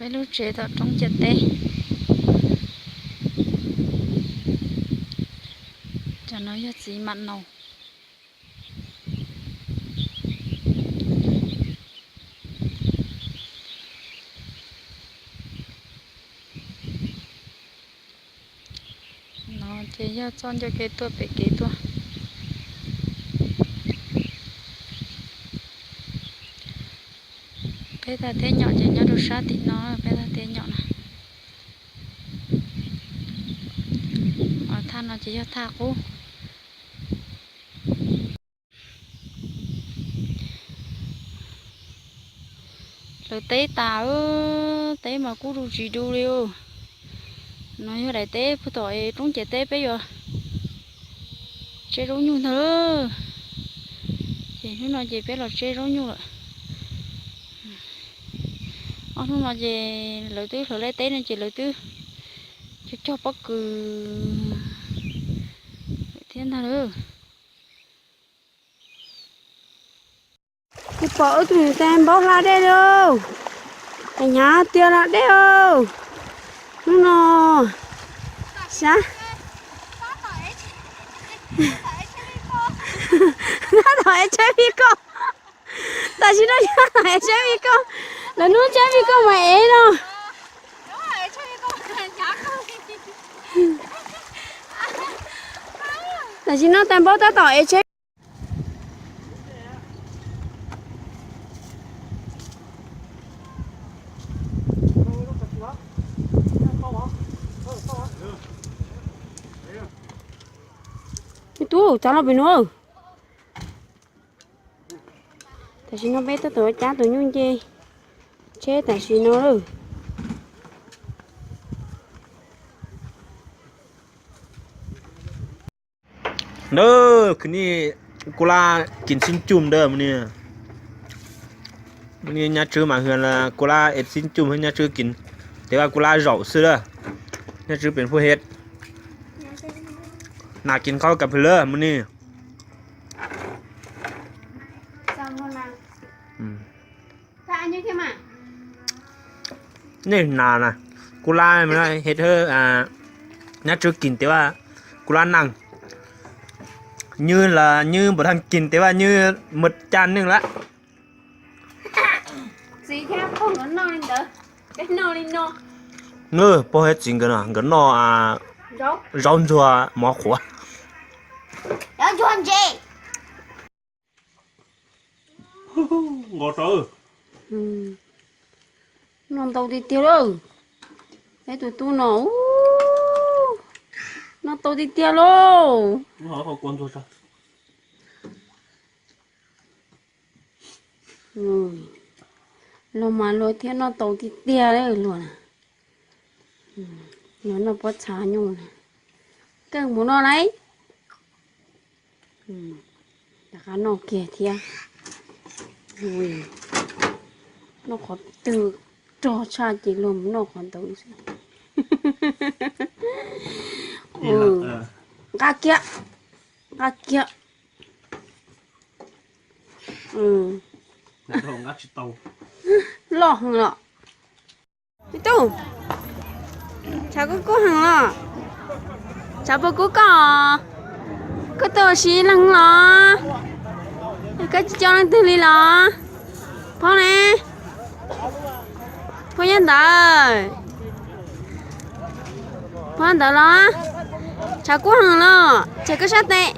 Peb lub tsev tom roob ciam teb. Cov no yog txiv mam naus. No ces yog txoj ncauj ke tuaj pem kev tuaj. Peb tag thiab nyom ces nyob rau sab tim no, peb tag thiab nyom na. Thaj no ces yog thaj qub. Lawv teb tas, teb mas kub du tsis du li. No yog daim teb puag tom roob ciam teb peb yuav tseb zaub nyuj ntag. Ces hnub no ces peb los tseb zaub nyuj lawm. Ob hnub no ces lawv twb hlawv leb teb no ces lawv twb cog cog pob kws thiab ntag lawm. Kuv pom wb tus niam tais npaub hla dej li, hnyav tiag hla dej os. Hnub no sab, tab tom ev tsheb vij koj. Tam sim no tab tom ev tsheb vij koj, lawv hnub tsheb vij koj mas ev no. Tam sim no tais npaub tab tom ev tsheb. Me tub, txav los pem nuav. Tam sim no peb tab tom cab tus nyuj nce tsheb tam sim no lawm. Ntawd khwv ni, kuv laj kis xib cub ntawd mus ni. Mus ni nyab tswb mas hwv, kuv laj es xib cub hwv nyab tswb kis, tes vaj kuv laj zaum xwb lawm. Nyab tswb pem phuj het, nas kis qhaub kas pwg lawm mus ni. Nej nas na, kuv laj het hwv nyab tswb kis tes vaj kuv laj neeg. Nywj los nywj npaum tag kis tes vaj nywj mus caj neeg lawm. Nws pog thiab txiv nkawd no, nkawd noj zaub ntxuag mov qhuav. Noj ntau tiag tiag lauj. Peb tus tub no, noj tau tiag tiag lauj. Luag mas luag thiaj noj tau tiag tiag luag na. Luag noj pob txha nyuj na. Keej mus noj lauj. Rov qab noj kiag thiab. Noj qhov twg rog tshaj ces luag mus noj qhov ntawd xwb. Nqa kiag, nqa kiag. Loj heev los. Me tub, tshav kub kub heev los. Tshav puas kub koj? Koj tuaj ua si leej los? Koj tsis coj leej twg li los? Phob ne? Phob nyob ntawd. Phob ntawd los? Tshav kub heev los, tshem koj sab tes.